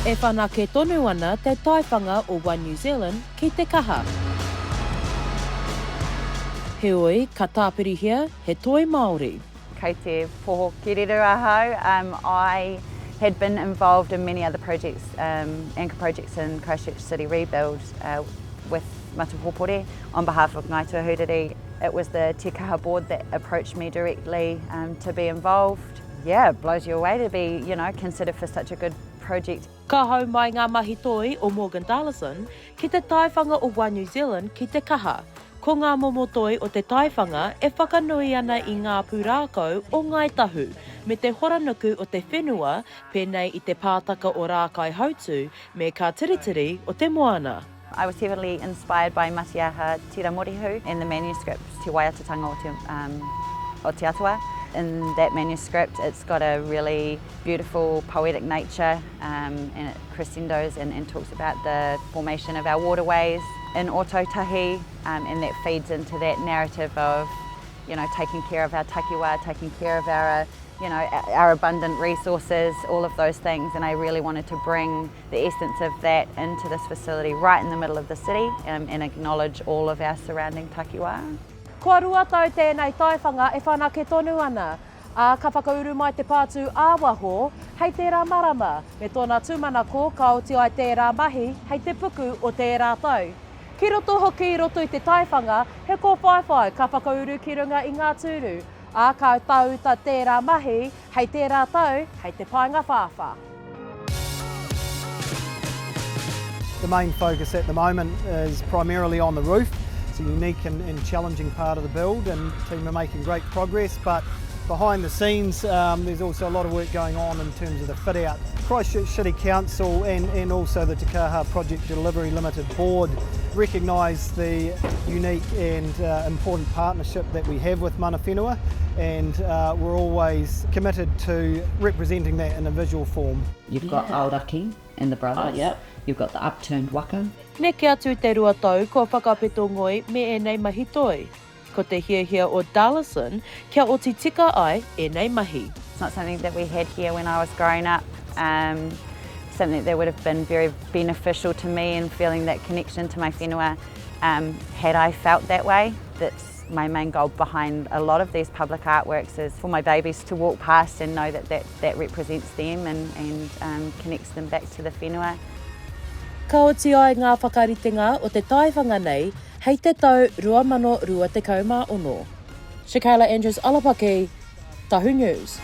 E whanake tonu ana te taiwhanga o One New Zealand ki Te Kaha. Heoi, ka tāpirihia he toi Māori. Kei te poho kereru ahau. Um, I had been involved in many other projects, um, anchor projects in Christchurch City Rebuild uh, with Matapopore on behalf of Ngāi Tūāhuriri. It was the Te Kaha board that approached me directly um, to be involved. Yeah, it blows you away to be, you know, considered for such a good project. Ka hau mai ngā mahi toi o Morgan Darlison ki te taiwhanga o One New Zealand ki Te Kaha. Ko ngā momo toi o te taiwhanga e whakanui ana i ngā pūrākau o Ngāi Tahu me te horanuku o te whenua pēnei i te pātaka o Rākaihautū me kā tiritiri o te moana. I was heavily inspired by Matiaha Tiramorihu and the manuscript Te Waiatatanga o Te, um, o Te Atua. In that manuscript it's got a really beautiful poetic nature um, and it crescendos and, and talks about the formation of our waterways in Ōtautahi um, and that feeds into that narrative of you know, taking care of our takiwa, taking care of our, you know, our abundant resources, all of those things. And I really wanted to bring the essence of that into this facility right in the middle of the city um, and acknowledge all of our surrounding takiwa. Kua rua tau tēnei taiwhanga e whanake tonu ana, ā, ka whakauru mai te pātū ā-waho hei tērā marama, me tōna tūmanako ka oti ai tērā mahi hei te puku o tērā tau. Ki roto hoki i roto i te taiwhanga, he kōwhaiwhai ka whakauru ki runga i ngā tūru, ā, ka tāuta tērā mahi hei tērā tau, hei te Paengawhāwhā. The main focus at the moment is primarily on the roof. It's a unique and, and challenging part of the build and the team are making great progress but behind the scenes um, there's also a lot of work going on in terms of the fit out. Christchurch City Council and, and also the Te Kaha Project Delivery Limited Board recognise the unique and uh, important partnership that we have with mana whenua and uh, we're always committed to representing that in a visual form. You've got Aoraki and the brothers. Oh, yep. You've got the upturned waka. Neke atu i te rua tau kua whakapeto ngoi me ēnei mahi toi. Ko te hiahia o Darlison kia oti tika ai ēnei mahi. It's not something that we had here when I was growing up. Um, something that would have been very beneficial to me in feeling that connection to my whenua um, had I felt that way. That's my main goal behind a lot of these public artworks is for my babies to walk past and know that that, that represents them and, and um, connects them back to the whenua. Ka oti ai ngā whakaritenga o te taiwhanga nei hei te tau 2026. Shakayla Andrews Alapaki, Tahu News.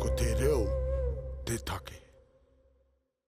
Ko te reo te take.